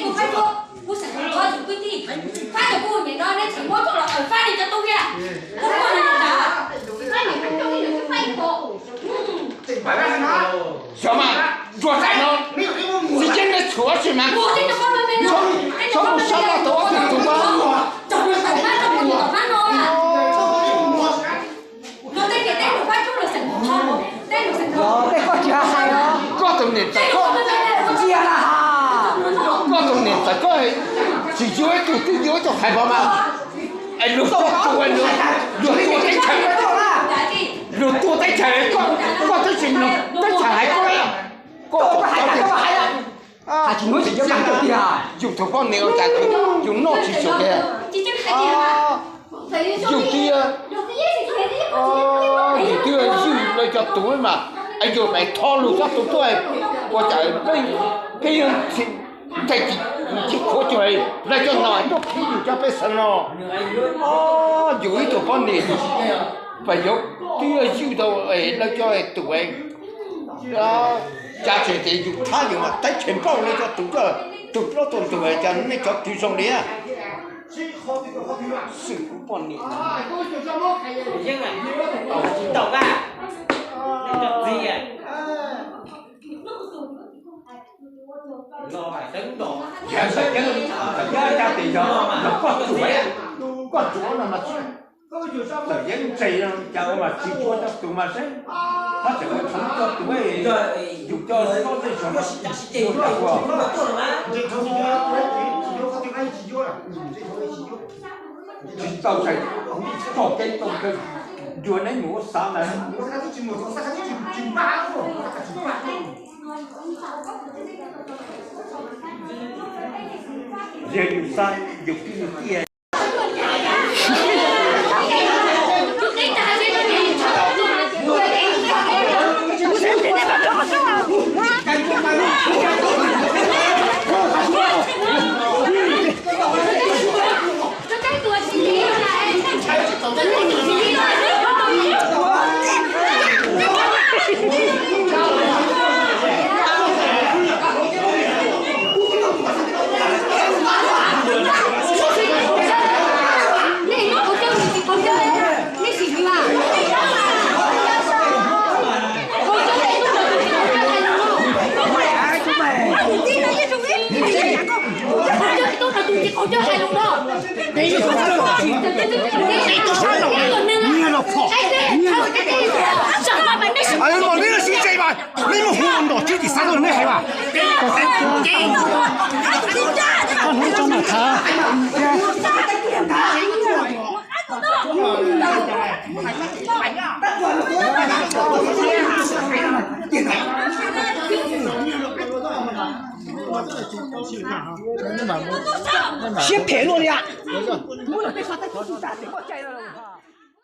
Kuv faib tuaj, kuv xeem thov tus kwv tij, faib tus kuj niam no nej tseem muab tuaj los faib li cov tub thiab. Kuv muaj li cas? Xyov mas, ntsuag tais no, tsis yeej nej tshuav tsis mas, txhob mus sab laj tau ob tug tug mas. Tej koj tsis hais hais os. Koj tus niam tais koj, koj tus niam tais koj tsis yuav ib tug twb yuav ib tug hais npaum mas. Es luag tuaj tua, luag tua teb chaws, luag tua teb chaws, koj twb tsis mloog teb chaws hais koj, koj hais tias yus tus poj niam ua cas yus noj tsis tsum tiag. Yus twb, yus twb ywj lawv cov tus mas, yus mam thov lus coj tus tuaj, ua cas peb, peb ntxhais tsis khuav cuag lawv cov no nrog khib yus cov pej xeem no. Yus ib tug poj niam, pas yuav twb ywj tau lawv cov tus, cas tseem tias yus thab yus mas teb chaws npaum lawv cov tus, tus plaub tus ntug cas nej cov twv zoo li. Xwm kuv poj niam, yog koj tsuav, koj tsuav no mas txawm yeej ntse cas ua mas tsis tsuav cov tus mas seb, hab tseem ua txhua cov tus, yus coj txhob tej xyov ua cas ua. Tsis tau txais txoj kev tau kawg, yuav neb mus ua xav mas. Yog yus xav yus twb yus tiag. Neb mus hu nram tsev tim xav rau neb hais mas. Koj hnub tso mam thav thiab. Siab phem luaj li.